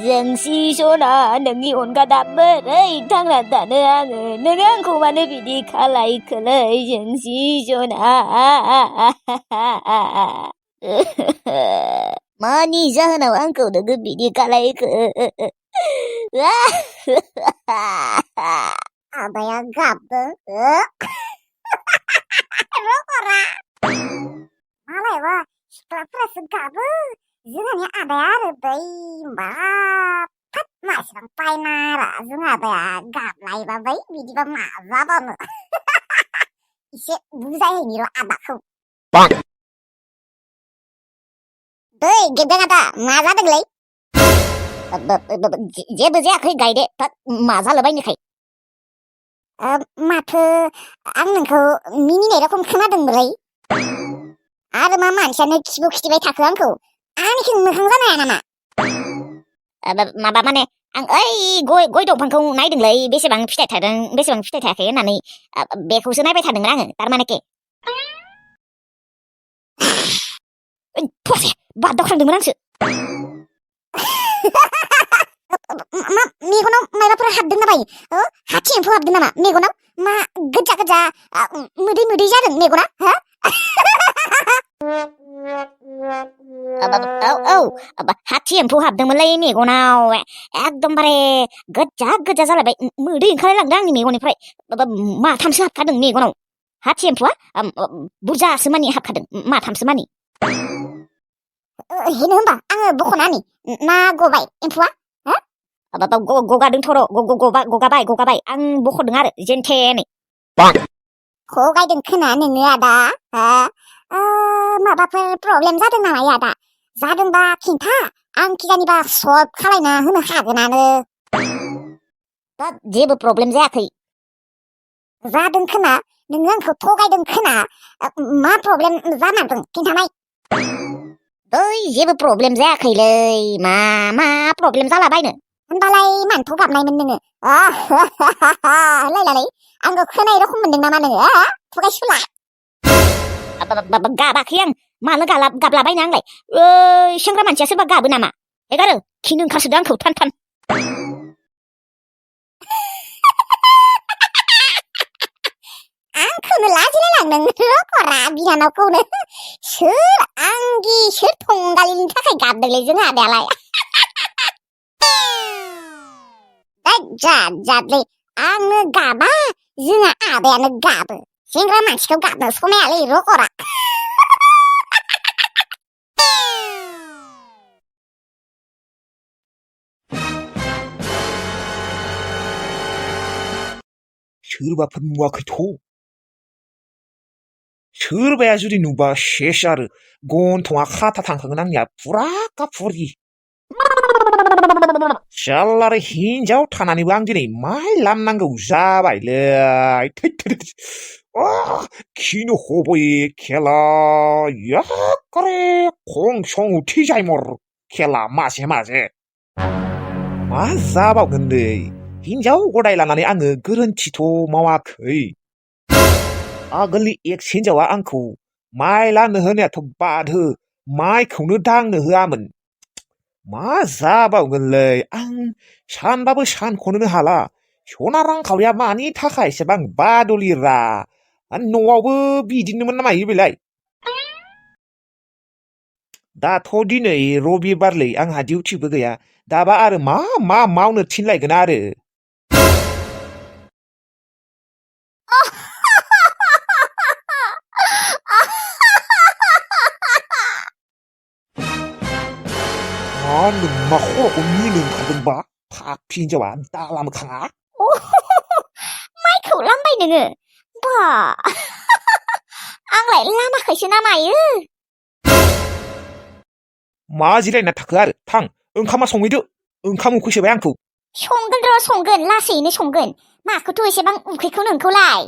जोंसिसना नोंनि अनगा दाबो थांना थानो आङो नों आंखौ मानो बिदि खालायखोलै जोंसिसना मानि जाहोनाव आंखौ नोङो बिदि खालायखो आदाया गाबदों रगरा मालायबा सिख्लाफोरासो गाबो जोंहानि आदाया आरो दै बाफाद मासिबां पायनारा जोंहा आदाया गाबलायबा बै बिदिबा मा जाबावनो एसे बुजायहैनि र' आदाखौ दै गेबें आदा मा जादोंलै जेबो जायाखै गायदे मा जालाबायनोखाय माथो आं नोंखौ मिनिनाय रखम खोनादोंमोनलै आरो मा मानसियानो खिबु खिथिबाय थाखो आंखौ आंनिखौ मोखां जानो हाया नामा माबा माने आं ओइ गय दंफांखौ नायदोंलै बेसेबां फिथाइ थादों बेसेबां फिथाइ थायाखै होननानै बेखौसो नायबाय थादोंमोन आङो तारमानेके बादावखांदोंमोन आंसो मेगनाव मायबाफोर हाबदों ना बायो हाथि एम्फौ हाबदों नामा मेगनाव मा गोजा गोजा मोदै मोदै जादों मेगना हा हाथि एम्फौ हाबदोंमोनलै मेगनाव एकदमबारे गोजा गोजा जालायबाय मोदै ओंखारलायलांदों आंनि मेगननिफ्राय माथामसो हाबखादों मेगनाव हाथि एम्फौआ बुरजासो मानि हाबखादों माथामसो मानि हेनो होमबा आङो बख'नानि ना गबाय एम्फौआ गगादोंथ' र' गगाबाय आं बख'दों आरो जेनथेनै गगायदों खोना नोङो आदा माबाफोर प्रब्लेम जादों नामा आदा जादोंबा खिन्था आं खिजानिबा सल्भ खालायना होनो हागोनानो जेबो प्रब्लेम जायाखै जादों खोना नोङो आंखौ थगायदों खोना मा प्रब्लेम जामारदों खिन्थानाय दै जेबो प्रब्लेम जायाखैलै मा प्रब्लेम जालाबायनो होनबालाय मानोथ' गाबनायमोन नोङो लायलालै आंखौ खोनाय रखम मोनदों नामा नोङो थगायसुला गाबाखै आं मानो गाबलाबायनो आंलाय सेंग्रा मानसिया सोरबा गाबो नामा एगारो खिनो ओंखारसोदों आंखौ थान आंखौनो लाजिलायलांदों रखरा बिनानावखौनो सोर आंगि सोर थंगालिनि थाखाय गाबदोंलै जों आदायालाय जादलै आंनो गाबा जोंहा आदायानो गाबो सेंग्रा मानसिखौ गाबनो समायालै रखरा सोरबाफोर नुवाखैथ' सोरबाया जुदि नुबा सेस आरो गन्थङा खाथा थांखागोन आंनिया फुरा काफुरि जाल्लारै हिनजाव थानानैबो आं दिनै माइ लामनांगौ जाबायलै खिनो हबयै खेला याकरे खं सं उथिजायमर खेला माजे मा जाबावगोन दै हिनजाव गदाय लानानै आङो गोरोन्थिथ' मावाखै आगोलनि एक्स हिनजावा आंखौ माइ लानो होनायाथ' बादहो माइखौनो दांनो होआमोन मा जाबावगोनलै आं सानबाबो सानख'नोनो हाला सना रांखावरिया मानि थाखाय एसेबां बादलिरा न'आवबो बिदिनोमोन नामा बेलाय दाथ' दिनै रबिबारलै आंहा डिउटिबो गैया दाबा आरो मा मावनो थिनलायगोन आरो मा खर'खौ मिनो ओंखारदोंबा फाफि हिनजावा दाला मोखाङा माइखौ लामबाय नोङो बा आंलाय लामाखैसो ना मायो मा जिरायना थाखो आरो थां ओंखामा संहैदो ओंखाम उखैसोबाय आंखौ संगोन लासैनो संगोन माखौथ' एसेबां उखैखौ नोंखौलाय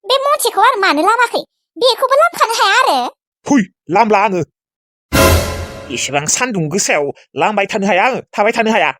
बे मोनसेखौ आरो मानो लामाखै बेखौबो लामखानो हाया आरो फै लामला आङो एसेबां सान्दुं गोसायाव लामबाय थानो हाया आङो थाबाय थानो हाया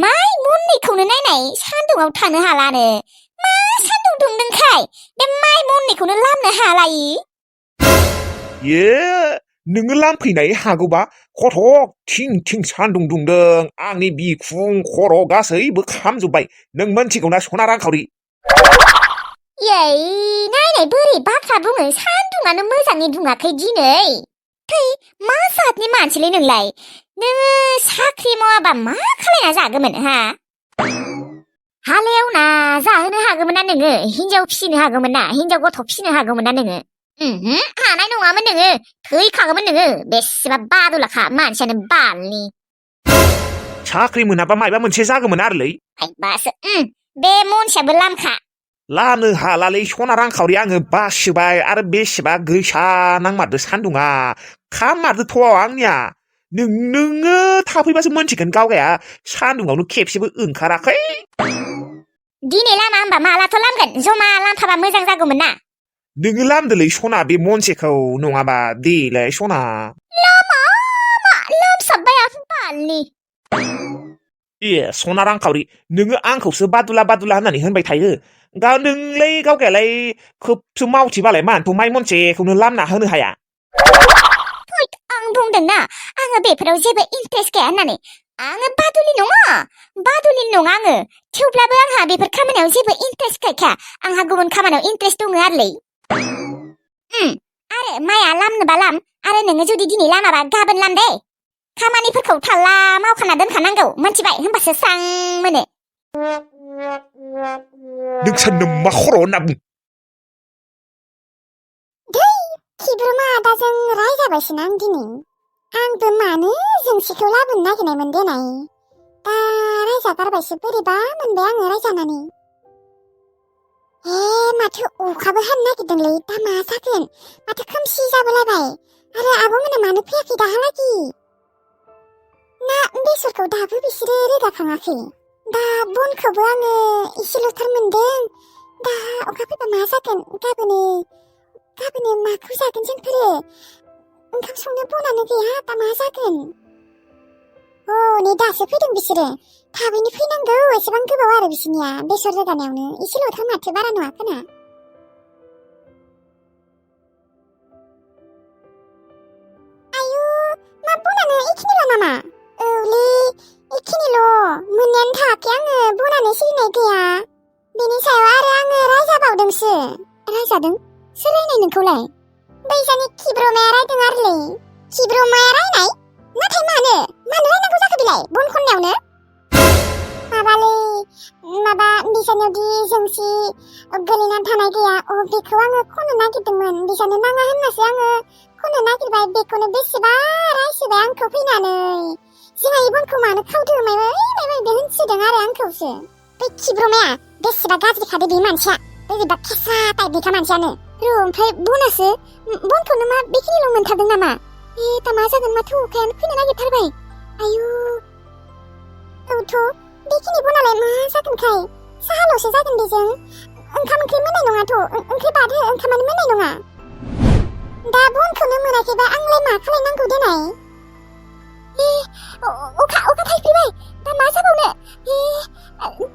माइ मोननैखौनो नायनाय सान्दुङाव थानो हालानो मा सान्दुं दुंदोंखाय बे माइ मोननैखौनो लामनो हालायि ये नोङो लामफैनाय हागौबा खथक थिं थिं सान्दुं दुंदों आंनि बिखुं खर' गासैबो खामजोब्बाय नों मोनथिगौना सना रांखावरि Yey, नायनाय बोरै बाथ्रा बुङो सान्दुङानो मोजाङै दुङाखै दिनै थै मा जातनि मानसिलै नोंलाय नोङो साख्रि मावाबा मा खालायना जागौमोन हा हालेवना जाहोनो हागौमोन ना नोङो हिन्जाव फिसिनो हागौमोन ना हिन्जाव गथ' फिसिनो हागौमोन ना नोङो हानाय नङामोन नोङो थैखागौमोन नोङो बेसेबा बादुलाखा मानसियानो बालनि साख्रि मोनाबा मायबा मोनसे जागौमोन आरोलै बासो बे मनसियाबो लामखा लानो हालालै सना रांखावरि आङो बासिबाय आरो बेसेबा गोसा नांमारदो सान्दुङा खाममारदोथ' आंनिया नोङो थाफैबासो मोनथिगोन गावगाया सान्दुङावनो खेबसेबो ओंखाराखै दिनै लामा होमबा मालाथ' लामगोन जमा लामफाबा मोजां जागौमोन ना नोङो लामदोलै सना बे मनसेखौ नङाबा देलाय सना लामा लामसाबबाय आं बालनि ए सना रांखावरि नोङो आंखौसो बादुला बादुला होननानै होनबाय थायो नोंलाय गावगायालाय खोबसो मावथिबालाय मानोथ' माइ मनसेखौनो लामना होनो हाया आं बुंदोंना आङो बेफोराव जेबो इन्ट्रेस्ट गैया होननानै आङो बादुलि नङा आङो थेवब्लाबो आंहा बेफोर खामानियाव जेबो इन्ट्रेस्ट गैखाया आंहा गुबुन खामानियाव इन्ट्रेस्ट दङ आरोलै आरो माइया लामनोबा लाम आरो नोङो जुदि दिनै लामाबा गाबोन लाम दे खामानिफोरखौ थाल्ला मावखाना दोनखानांगौ मोनथिबाय होनबासो स्रां मोनो नों साननो मा खर' होनना बुं खिब्रुमा आदाजों रायजाबायसोना आं दिनै आंबो मानो जोंसिखौ लाबोनो नागिरनायमोन देनाय दा रायजागारबायसो बोरैबा मोनबाय आङो रायजानानै माथो अखाबो हानो नागिरदोंलै दा मा जागोन माथो खोमसि जाबोलायबाय आरो आब'मोना मानो फैयाखै दाहालागि ना बेसरखौ दाबो बिसोरो रोगाखाङाखै दा बनखौबो आङो इसेल'थार मोनदों दा अखा फैबा मा जागोन गाबोनो माखौ जागोन जोंफोरो ओंखाम संनो बनानो गैया दा मा जागोन नै दासो फैदों बिसोरो थाबैनो फैनांगौ एसेबां गोबाव आरो बिसोरनिया बेसर रोगानायावनो इसेल'थार माथो बारा नङा खोना आयु मा बनानो इखिनिल' नामा औलै इखिनिल' मोननायानो थायाखै आङो बनानो सिरिनाय गैया बेनि सायाव आरो आङो रायजाबावदोंसो रायजादों सोर रायनाय नोंखौलाय बैजानि खिब्रमाया रायदों आरोलै खिब्रमाया रायनाय नाथाय मानो रायनांगौ जाखो बिलाय बन खननायावनो माबा बिसानियावदि जोंसि गोलैनानै थानाय गैया बेखौ आङो खननो नागिरदोंमोन बिसानो नाङा होननासो आङो खननो नागिरबाय बेखौनो बेसेबा रायसोबाय आंखौ फैनानै जोंहा इ बनखौ मानो खावदो मायबा होनसोदों आरो आंखौसो बै खिब्रमाया बेसेबा गाज्रिखादो बे मानसिया बोरैबा खेसा टाइपनिखा मानसियानो ओमफ्राय बनासो बनखौनो मा बेखिनिल' मोनथारदों नामा दा मा जागोन माथो अखायानो फैनो नागिरथारबाय आयु औथ' बेखिनि बनालाय मा जागोनखाय साहाल'सो जागोन बेजों ओंखाम ओंख्रि मोननाय नङाथ' ओंख्रि बादो ओंखामानो मोननाय नङा दा बनखौनो मोनाखैबा आंलाय मा खालायनांगौ देनाय अखा थाइफ्रिबाय दा मा जाबावनो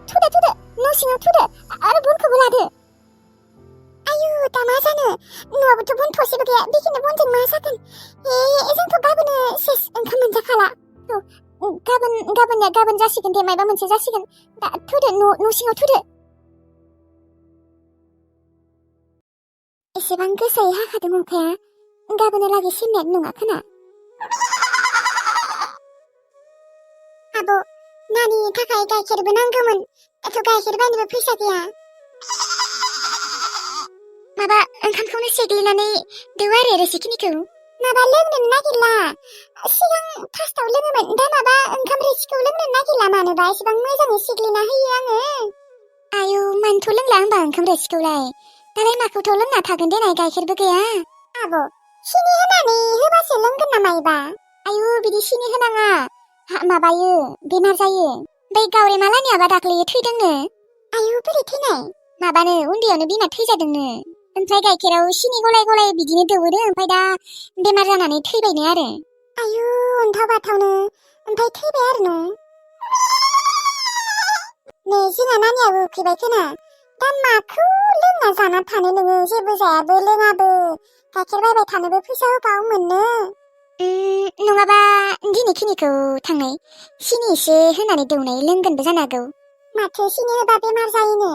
थुदो न' सिङाव थुदो आरो बनखौबो लादो आयु दा मा जानो न'आबोथ' बन थसेबो गैया बेखिनि बनजों मा जागोन जोंथ' गाबोनो सेस ओंखाम मोनजाखाला गाबोन जासिगोन दे मायबा मोनसे जासिगोन दा थुदो न' सिङाव थुदो एसेबां गोसायै हाखादों अखाया गाबोनो लागै सेमनायानो नङा खोना आब' नानि थाखाय गाइखेरबो नांगौमोन दाथ' गाइखेर बायनोबो फैसा गैया माबा ओंखामखौनो सेग्लिनानै दौ आरो रोसिखिनिखौ माबा लोंनोनो नागिरला सिगां फार्स्टआव लोङोमोन दा माबा ओंखाम रोसिखौ लोंनो नागिरला मानोबा एसेबां मोजाङै सिग्लिना होयो आङो आयु मानोथ' लोंला होनबा ओंखाम रोसिखौलाय दालाय माखौथ' लोंना थागोन देनाय गाइखेरबो गैया आब' सिनि होनानै होबासो लोंगोन नामा इबा आयु बिदि सिनि होनाङा माबायो बेमार जायो बै गावरेमालानियाबा दाख्लैयो थैदोंनो आयु बोरै थैनाय माबानो उन्दैयावनो बिमा थैजादोंनो ओमफ्राय गाइखेराव सिनि गलाय बिदिनो दौवोनो ओमफ्राय दा बेमार जानानै थैबायनो आरो आयु अन्थाव बाथावनो ओमफ्राय थैबाय आरो नै जोंहा नानियाबो उखैबाय खोना दा माखौ लोंना जाना थानो नोङो जेबो जायाबो लोङाबो गाइखेर बायबाय थानोबो फैसा होबाव मोनो नङाबा दिनैखिनिखौ थांनाय सिनि एसे होनानै दौनाय लोंगोनबो जानो हागौ माथो सिनि होबा बेमार जायोनो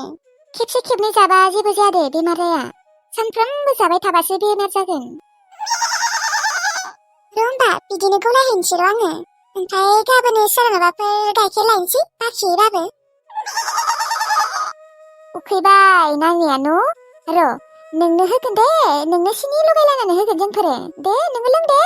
खेबसे खेबनै जाबा जेबो जाया दे बेमार जाया सानफ्रोमबो जाबाय थाबासो बेमार जागोन होमबा बिदिनो गलायहैनोसैर' आङो ओमफ्राय गाबोनो सोरनावबाफोर गाइखेर लायनोसै बाखिबाबो उखैबाय नांनाया न' र' नोंनो होगोन दे नोंनो सिनि लगायलायनानै होगोन जोंफोरो दे नोङो लों दे